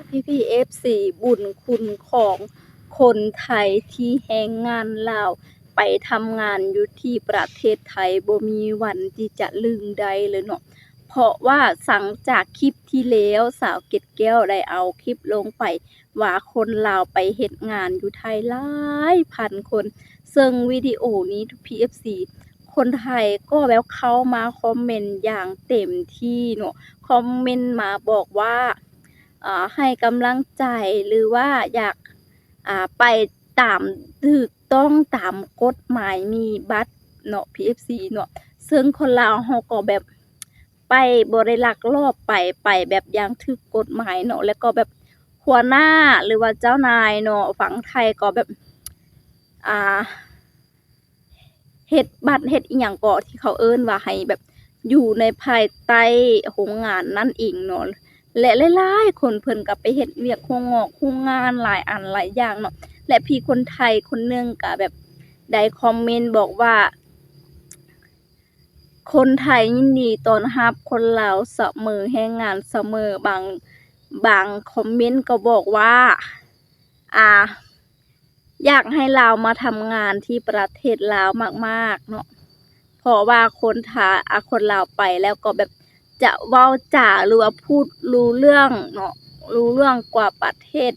ພີ່ໆ ເອັຟຊີ ບຸນຄຸນຂອງຄົນໄທທີ່ແຮງງານລາວໄປທຳງານຢູ່ທີ່ປະເທດໄທ ບໍ່ມີວັນທີ່ຈະລືມໄດ້ເລີຍເນາະ. ເພາະວ່າຫຼັງຈາກຄລິບທີ່ແລ້ວ ສາວເກັດແກ້ວໄດ້ເອົາຄລິບລົງໄປວ່າຄົນລາວໄປເຮັດງານຢູ່ໄທຫຼາຍພັນຄົນ ເຊິ່ງວິດີໂອນີ້ ພີ່ໆ ເອັຟຊີ ຄົນໄທກໍແບບເຂົ້າມາຄອມເມັນຢ່າງເຕັມທີ່ເນາະ, ຄອມເມັນມາບອກວ່າ ອ່າ ໃຫ້ກຳລັງໃຈ ຫຼືວ່າຢາກ ອ່າ ໄປຕາມ ຖືກຕ້ອງຕາມກົດໝາຍໜີບັດເນາະ ພີ່ເອັຟຊີເນາະ. ເຊິ່ງຄົນລາວເຮົາກໍແບບໄປບໍ່ໄດ້ລັກລອບໄປ ໄປແບບຢ່າງຖືກກົດໝາຍເນາະ ແລ້ວກໍແບບຫົວໜ້າ ຫຼືວ່າເຈົ້ານາຍເນາະ ຝັ່ງໄທກໍແບບ ອ່າ ເຮັດບັດເຮັດອີ່ຫຍັງເກາະ ທີ່ເຂົາເອີ້ນວ່າໃຫ້ແບບຢູ່ໃນພາຍໃຕ້ໂຮງງານນັ້ນເອງເນາະ ແລະ ຫຼາຍໆຄົນເພິ່ນກໍໄປເຮັດວຽກໂຮງງອກໂຮງງານຫຼາຍອັນຫຼາຍຢ່າງເນາະ ແລະ ພີ່ຄົນໄທຄົນໜຶ່ງກໍແບບໄດ້ຄອມເມັນບອກວ່າ ຄົນໄທຍິນດີຕ້ອນຮັບຄົນລາວສະເໝີ ແຮງງານສະເໝີ. ບາງ ບາງຄອມເມັນກໍບອກວ່າ ອ່າ ຢາກໃຫ້ລາວມາທຳງານທີ່ປະເທດລາວມາກໆເນາະ ເພາະວ່າຄົນຖ້າ ອາ ຄົນລາວໄປແລ້ວກໍແບບຈະເວົ້າຈາ ຫຼືວ່າພູດຮູ້ເລື່ອງເນາະ ຮູ້ເລື່ອງກວ່າປະເທດ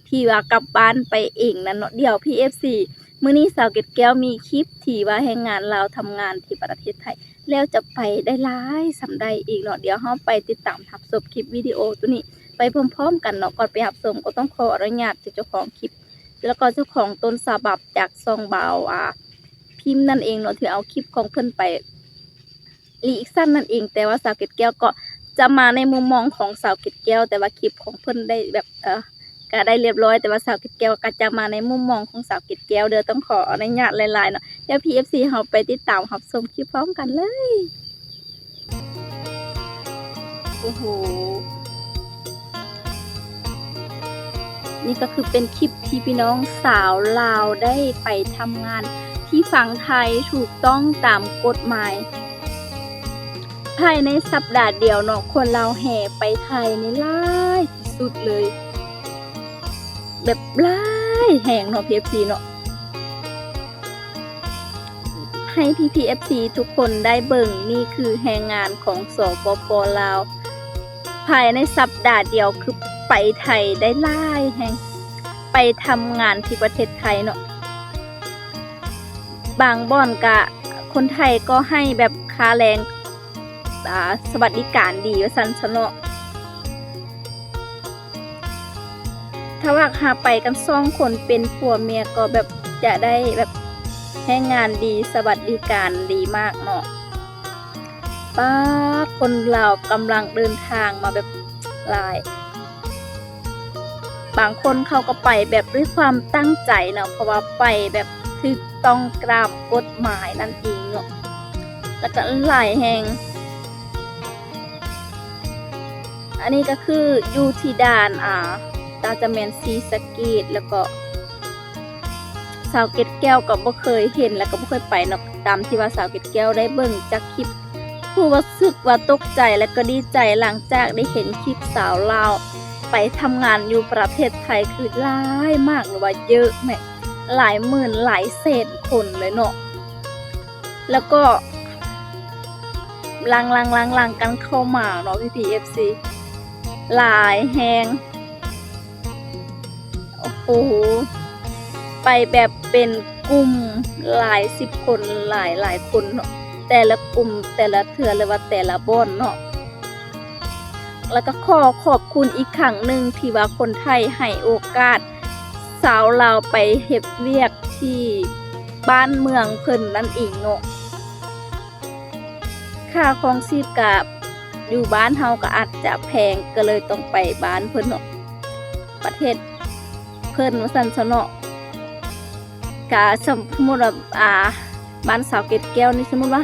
ທີ່ວ່າກັບບ້ານໄປເອງນັ້ນເນາະ. ດຽວ ພີ່ເອັຟຊີ ມື້ນີ້ສາວເກັດແກ້ວມີຄລິບທີ່ວ່າແຮງງານລາວທຳງານທີ່ປະເທດໄທ ແລ້ວຈະໄປໄດ້ຫຼາຍສ່ຳໃດອີກເນາະ. ດຽວເຮົາໄປຕິດຕາມຮັບຊົມຄລິບວິດີໂອໂຕນີ້ໄປພ້ອມໆກັນເນາະ. ກ່ອນໄປຮັບຊົມກໍຕ້ອງຂໍອະນຸຍາດຈາກເຈົ້າຂອງຄລິບ ແລ້ວກໍເຈົ້າຂອງຕົ້ນສະບັບຈາກຊ່ອງບ່າວ ອ່າ ພິມນັ້ນເອງເນາະ ທີ່ເອົາຄລິບຂອງເພິ່ນໄປຣີແອັກຊັນນັ້ນເອງ. ແຕ່ວ່າສາວເກັດແກ້ວກໍຈະມາໃນມຸມມອງຂອງສາວເກັດແກ້ວ ແຕ່ວ່າຄລິບຂອງເພິ່ນໄດ້ແບບ ເອີ ກະໄດ້ລຽບຮ້ອຍ ແຕ່ວ່າສາວເກັດແກ້ວກໍຈະມາໃນມຸມມອງຂອງສາວເກັດແກ້ວເດີ. ຕ້ອງຂໍອະນຸຍາດຫຼາຍໆເນາະ. ດຽວ ພີ່ເອັຟຊີ ເຮົາໄປຕິດຕາມຮັບຊົມຄລິບພ້ອມກັນເລີຍ. ໂອ້ໂຫ ນີ້ກໍຄືເປັນຄລິບທີ່ພີ່ນ້ອງສາວລາວໄດ້ໄປທຳງານທີ່ຝັ່ງໄທຖືກຕ້ອງຕາມກົດໝາຍ. ພາຍໃນສັບດາດຽວເນາະ ຄົນລາວແຫ່ໄປໄທນີ້ຫຼາຍທີ່ສຸດເລີຍ ແບບຫຼາຍແຮງເນາະ ພີ່ເອັຟຊີເນາະ. ໃຫ້ພີ່ໆ ເອັຟຊີ ທຸກຄົນໄດ້ເບິ່ງ ນີ້ຄືແຮງງານຂອງ ສປປ ລາວ ພາຍໃນສັບດາດຽວ ຄືໄປໄທໄດ້ຫຼາຍແຮງ ໄປທຳງານທີ່ປະເທດໄທເນາະ. ບາງບ່ອນກະຄົນໄທກໍໃຫ້ແບບຄ່າແຮງ ອ່າ ສະຫວັດດີການດີວ່າຊັ້ນຊະເນາະ. ຖ້າວ່າຫາໄປກັນສອງຄົນເປັນຜົວເມຍກໍແບບຈະໄດ້ແບບແຮງງານດີ ສະຫວັດດີການດີມາກເນາະ. ປາດ ຄົນລາວກຳລັງເດີນທາງມາແບບຫຼາຍ ບາງຄົນເຂົາກໍໄປແບບດ້ວຍຄວາມຕັ້ງໃຈເນາະ ເພາະວ່າໄປແບບຖືກຕ້ອງຕາມກົດໝາຍນັ້ນເອງເນາະ ແລ້ວກໍຫຼາຍແຮງ. ອັນນີ້ກໍຄືຢູ່ທີ່ດ່ານ ອ່າ ໜ້າຈະແມ່ນສີສະເກດ ແລ້ວກໍສາວເກັດແກ້ວກໍບໍ່ເຄີຍເຫັນ ແລ້ວກໍບໍ່ເຄີຍໄປເນາະ. ຕາມທີ່ວ່າສາວເກັດແກ້ວໄດ້ເບິ່ງຈາກຄລິບ ຮູ້ສຶກວ່າຕົກໃຈ ແລ້ວກໍດີໃຈ ຫຼັງຈາກໄດ້ເຫັນຄລິບສາວລາວໄປທຳງານຢູ່ປະເທດໄທ ຄືຫຼາຍມາກ ຫຼືວ່າເຍີະແມະ ຫຼາຍໝື່ນຫຼາຍແສນຄົນເລີຍເນາະ. ແລ້ວກໍຫຼັງໆໆກັນເຂົ້າມາເນາະ ພີ່ໆ ເອັຟຊີ ຫຼາຍແຮງ. ໂອ້ໂຫ ໄປແບບເປັນກຸ່ມຫຼາຍສິບຄົນ ຫຼາຍໆຄົນເນາະ ແຕ່ລະກຸ່ມ ແຕ່ລະເທື່ອ ຫຼືວ່າແຕ່ລະບ່ອນເນາະ. ແລ້ວກໍຂໍຂອບຄຸນອີກຄັ້ງໜຶ່ງທີ່ວ່າຄົນໄທໃຫ້ໂອກາດຊາວລາວໄປເຮັດວຽກທີ່ບ້ານເມືອງເພິ່ນນັ້ນເອງເນາະ. ຄ່າຄອງຊີບກະຢູ່ບ້ານເຮົາກະອາດຈະແພງ ກະເລີຍຕ້ອງໄປບ້ານເພິ່ນເນາະ ປະເທດເພິ່ນວ່າຊັ້ນຊະເນາະ. ກະສົມມຸດວ່າ ອ່າ ບ້ານສາວເກັດແກ້ວນີ້ ສົມມຸດວ່າ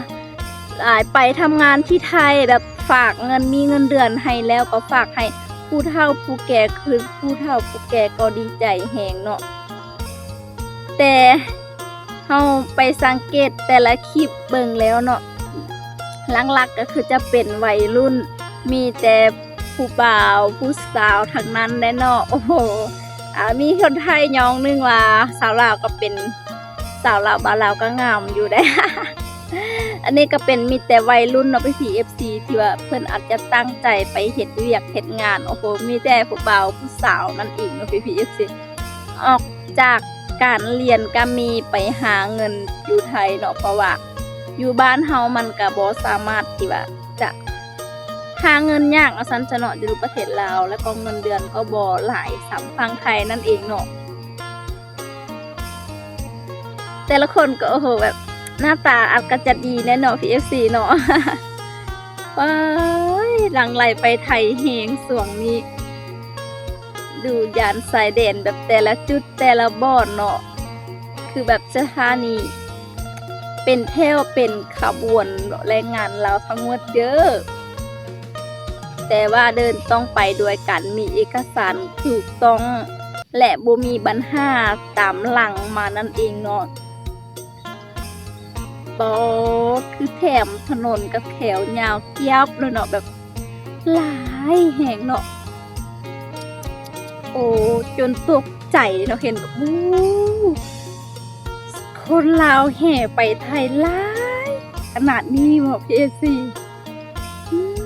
ອ່າ ໄປທຳງານທີ່ໄທ ແບບຝາກເງິນ ມີເງິນເດືອນໃຫ້ແລ້ວກໍຝາກໃຫ້ຜູ້ເຖົ້າຜູ້ແກ່ ຄືຜູ້ເຖົ້າຜູ້ແກ່ກໍດີໃຈແຮງເນາະ. ແຕ່ ເຮົາໄປສັງເກດແຕ່ລະຄລິບເບິ່ງແລ້ວເນາະ ຫຼັກໆກໍຄືຈະເປັນໄວລຸ້ນ ມີແຕ່ ຜູ້ບ່າວຜູ້ສາວທັງນັ້ນແຫຼະເນາະ. ໂອ້ໂຫ ອາ ມີຄົນໄທຍ້ອງໜຶ່ງວ່າ ສາວລາວກໍເປັນ ສາວລາວ ບ່າວລາວກໍງາມຢູ່ເດ້. ອັນນີ້ກໍເປັນ ມີແຕ່ໄວລຸ້ນເນາະ ພີ່ໆ ເອັຟຊີ ທີ່ວ່າເພິ່ນອາດຈະຕັ້ງໃຈໄປເຮັດວຽກເຮັດງານ. ໂອ້ໂຫ ມີແຕ່ຜູ້ບ່າວຜູ້ສາວນັ້ນເອງເນາະ ພີ່ໆ ເອັຟຊີ. ອອກຈາກການຮຽນກໍມີໄປຫາເງິນຢູ່ໄທເນາະ ເພາະວ່າຢູ່ບ້ານເຮົາມັນກໍບໍ່ສາມາດທີ່ວ່າຈະຫາເງິນຍາກວ່າຊັ້ນຊະເນາະ ຢູ່ປະເທດລາວ ແລ້ວກໍເງິນເດືອນກໍບໍ່ຫຼາຍສ່ຳຝັ່ງໄທນັ້ນເອງເນາະ. ແຕ່ລະຄົນກໍ ໂອ້ໂຫ ແບບໜ້າຕາອາດກໍຈະດີແດ່ເນາະ ພີ່ເອັຟຊີເນາະ. ວ້າຍ ຫຼັ່ງໄຫຼໄປໄທແຮງຊ່ວງນີ້ ຢູ່ດ່ານຊາຍແດນ ແບບແຕ່ລະຈຸດແຕ່ລະບ່ອນເນາະ ຄືແບບສະຖານີເປັນແຖວເປັນຂະບວນເນາະ ແຮງງານລາວທັງໝົດເດີ. ແຕ່ວ່າເດີນຕ້ອງໄປດ້ວຍການມີເອກະສານຖືກຕ້ອງ ແລະ ບໍ່ມີບັນຫາຕາມຫຼັງມານັ້ນເອງເນາະ. ປາດ ຄືແຖມຖະໜົນກັບແຖວຍາວກຽບເລີຍເນາະ ແບບຫຼາຍແຮງເນາະ. ໂອ້ ຈົນຕົກໃຈເນາະ ເຫັນແບບ ໂອ້ ຄົນລາວແຫ່ໄປໄທຫຼາຍຂະໜາດນີ້ບໍ ພີ່ເອັຟຊີ. ອືມ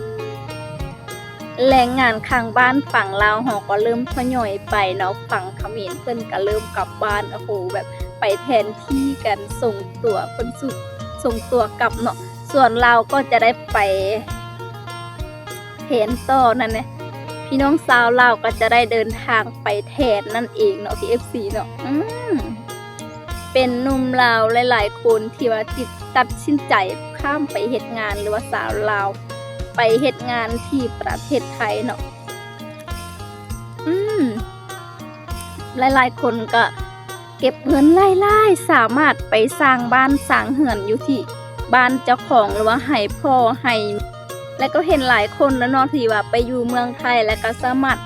ແຮງງານຂ້າງບ້ານຝັ່ງລາວເຮົາກໍເລີ່ມທະຍອຍໄປເນາະ, ຝັ່ງຂະເໝນເພິ່ນກໍເລີ່ມກັບບ້ານ. ໂອ້ໂຫ ແບບໄປແທນທີ່ກັນ ສົ່ງຕົວເພິ່ນ ສົ່ງຕົວກັບເນາະ, ສ່ວນລາວກໍຈະໄດ້ໄປແທນຕໍ່ນັ້ນແຫຼະ. ພີ່ນ້ອງຊາວລາວກໍຈະໄດ້ເດີນທາງໄປແທນນັ້ນເອງເນາະ ເອັຟຊີ ເນາະ. ອືມ ເປັນໜຸ່ມລາວຫຼາຍໆຄົນທີ່ວ່າຕິດ ຕັດສິນໃຈຂ້າມໄປເຮັດງານ ຫຼືວ່າສາວລາວໄປເຮັດງານທີ່ປະເທດໄທເນາະ. ອືມ ຫຼາຍໆຄົນກໍເກັບເງິນຫຼາຍໆ ສາມາດໄປສ້າງບ້ານສ້າງເຮືອນຢູ່ທີ່ບ້ານເຈົ້າຂອງ ຫຼືວ່າໃຫ້ພໍ່ໃຫ້ ແລະກໍເຫັນຫຼາຍຄົນແລ້ວເນາະ ທີ່ວ່າໄປຢູ່ເມືອງໄທ ແລະກໍສາມາດ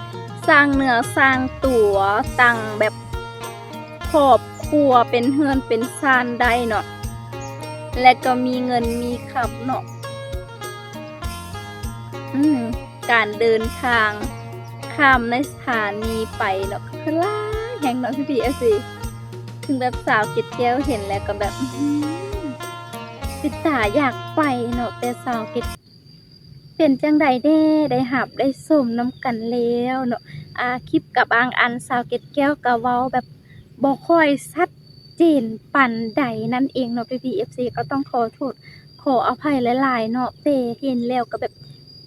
ສ້າງເນື້ອສ້າງຕົວ ຕັ້ງແບບ ຄອບຄົວ ເປັນເຮືອນເປັນຊານໄດ້ເນາະ ແລະກໍມີເງິນມີຄຳເນາະ. ອືມ ການເດີນທາງຂ້າມໃນສະຖານີໄປເນາະ ກໍຄືຫຼາຍແຮງເນາະ ພີ່ໆ ເອັຟຊີ. ເຖິງແບບສາວເກັດແກ້ວເຫັນແລ້ວກໍແບບ ອືມ ເປັນຕາຢາກໄປເນາະ ແຕ່ສາວເກັດ ເປັນຈັ່ງໃດແດ່ ໄດ້ຮັບໄດ້ຊົມນຳກັນແລ້ວເນາະ. ອາ ຄລິບກັບອາງອັນ ສາວເກັດແກ້ວກໍເວົ້າແບບບໍ່ຄ່ອຍຊັດເຈນປານໃດນັ້ນເອງເນາະ ພີ່ໆ ເອັຟຊີ ກໍຕ້ອງຂໍໂທດຂໍອະໄພຫຼາຍໆເນາະ, ແຕ່ເຫັນແລ້ວກໍແບບ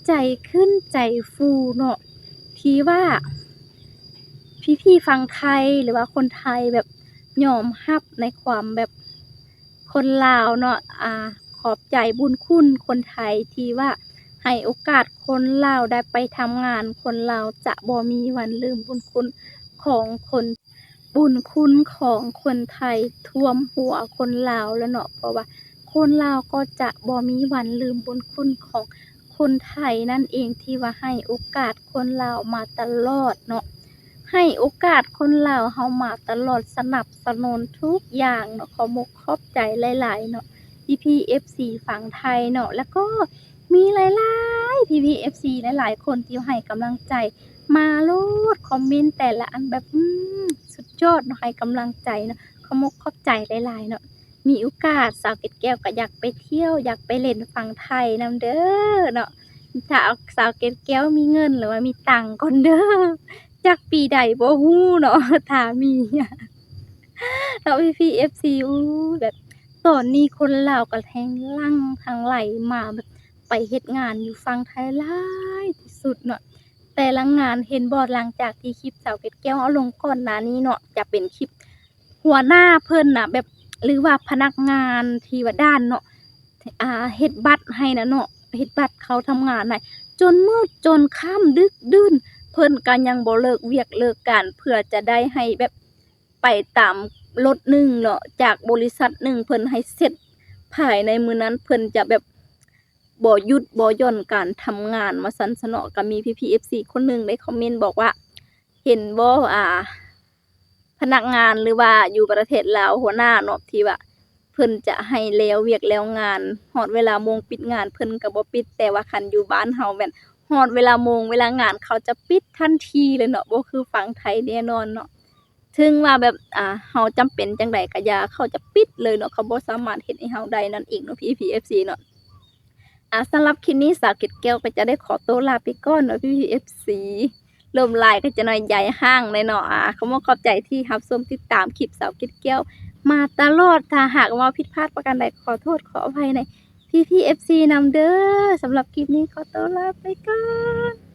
ໃຈຂຶ້ນໃຈຟູເນາະ ທີ່ວ່າພີ່ໆຝັ່ງໄທ ຫຼືວ່າຄົນໄທແບບຍອມຮັບໃນຄວາມແບບ ຄົນລາວເນາະ ອາ ຂອບໃຈບຸນຄຸນຄົນໄທທີ່ວ່າໃຫ້ໂອກາດຄົນລາວໄດ້ໄປທຳງານ. ຄົນລາວຈະບໍ່ມີວັນລືມບຸນຄຸນຂອງຄົນ ບຸນຄຸນຂອງຄົນໄທຖ້ວມຫົວຄົນລາວແລ້ວເນາະ, ເພາະວ່າຄົນລາວກໍຈະບໍ່ມີວັນລືມບຸນຄຸນຂອງຄົນໄທນັ້ນເອງ ທີ່ວ່າໃຫ້ໂອກາດຄົນລາວມາຕະຫຼອດເນາະ. ໃຫ້ໂອກາດຄົນລາວເຮົາມາຕະຫຼອດ ສະໜັບສະໜູນທຸກຢ່າງເນາະ. ຂໍມຸກຂອບໃຈຫຼາຍໆເນາະ ພີ່ໆເອັຟຊີຝັ່ງໄທເນາະ, ແລ້ວກໍມີຫຼາຍໆ ພີ່ໆເອັຟຊີຫຼາຍໆຄົນທີ່ໃຫ້ກຳລັງໃຈມາໂລດ, ຄອມເມັນແຕ່ລະອັນແບບ ອືມ ສຸດຍອດເນາະ, ໃຫ້ກຳລັງໃຈເນາະ. ຂໍມຸກຂອບໃຈຫຼາຍໆເນາະ. ມີໂອກາດສາວເກັດແກ້ວກໍຢາກໄປທ່ຽວ ຢາກໄປຫຼິ້ນຝັ່ງໄທນຳເດີເນາະ. ຖ້າສາວເກັດແກ້ວມີເງິນ ຫຼືວ່າມີຕັງກ່ອນເດີ, ຈັກປີໃດບໍ່ຮູ້ເນາະ ຖ້າມີເນາະ ພີ່ໆເອັຟຊີ. ອູ້ ແບບຕອນນີ້ຄົນລາວກໍແຮ່ງຫຼັ່ງໄຫຼມາແບບໄປເຮັດງານຢູ່ຝັ່ງໄທຫຼາຍທີ່ສຸດເນາະ. ແຕ່ລະງານເຫັນບໍ່ ຫຼັງຈາກທີ່ຄລິບສາວເກັດແກ້ວເອົາລົງກ່ອນໜ້ານີ້ເນາະ ຈະເປັນຄລິບ ຫົວໜ້າເພິ່ນນະ ແບບ ຫຼືວ່າພະນັກງານທີ່ວ່າດ່ານເນາະ ອາ ເຮັດບັດໃຫ້ນະເນາະ, ເຮັດບັດເຂົ້າທຳງານໃຫ້ ຈົນມືດຈົນຄ່ຳດຶກດື່ນ ເພິ່ນກໍຍັງບໍ່ເລີກວຽກເລີກການ ເພື່ອຈະໄດ້ໃຫ້ແບບໄປຕາມລົດໜຶ່ງເນາະ ຈາກບໍລິສັດໜຶ່ງ ເພິ່ນໃຫ້ເສັດພາຍໃນມື້ນັ້ນ ເພິ່ນຈະແບບບໍ່ຢຸດບໍ່ຢ່ອນການທຳງານວ່າຊັ້ນຊະເນາະ. ກໍມີພີ່ໆເອັຟຊີຄົນໜຶ່ງໄດ້ຄອມເມັນບອກວ່າ ເຫັນບໍ່ ອາ ພະນັກງານ ຫຼືວ່າຢູ່ປະເທດລາວ ຫົວໜ້າເນາະ ທີ່ວ່າເພິ່ນຈະໃຫ້ແລ້ວວຽກແລ້ວງານ ຮອດເວລາໂມງປິດງານເພິ່ນກໍບໍ່ປິດ, ແຕ່ວ່າຄັນຢູ່ບ້ານເຮົາແມ່ນ ຮອດເວລາໂມງເວລາງານ ເຂົາຈະປິດທັນທີເລີຍເນາະ ບໍ່ຄືຝັ່ງໄທແນ່ນອນເນາະ. ເຖິງວ່າແບບ ອ່າ ເຮົາຈຳເປັນຈັ່ງໃດກໍຢ່າ ເຂົາຈະປິດເລີຍເນາະ ເຂົາບໍ່ສາມາດເຮັດໃຫ້ເຮົາໄດ້ນັ້ນເອງເນາະ ພີ່ໆ ເອັຟຊີ ເນາະ. ອ່າ ສຳລັບຄລິບນີ້ ສາວເກັດແກ້ວກໍຈະໄດ້ຂໍໂຕລາໄປກ່ອນເນາະ ພີ່ໆ ເອັຟຊີ ລົມຫຼາຍກໍຈະໜ້ອຍໃຈຮ້າງແດ່ເນາະ. ອ່າ ຂອບມຸກຂອບໃຈທີ່ຮັບຊົມຕິດຕາມຄລິບສາວເກັດແກ້ວມາຕະຫຼອດ. ຖ້າຫາກວ່າຜິດພາດປະການໃດ ຂໍໂທດຂໍອະໄພໃນ ພີ່ໆ ເອັຟຊີ ນຳເດີ້. ສຳລັບຄລິບນີ້ຂໍໂຕລາໄປກ່ອນ.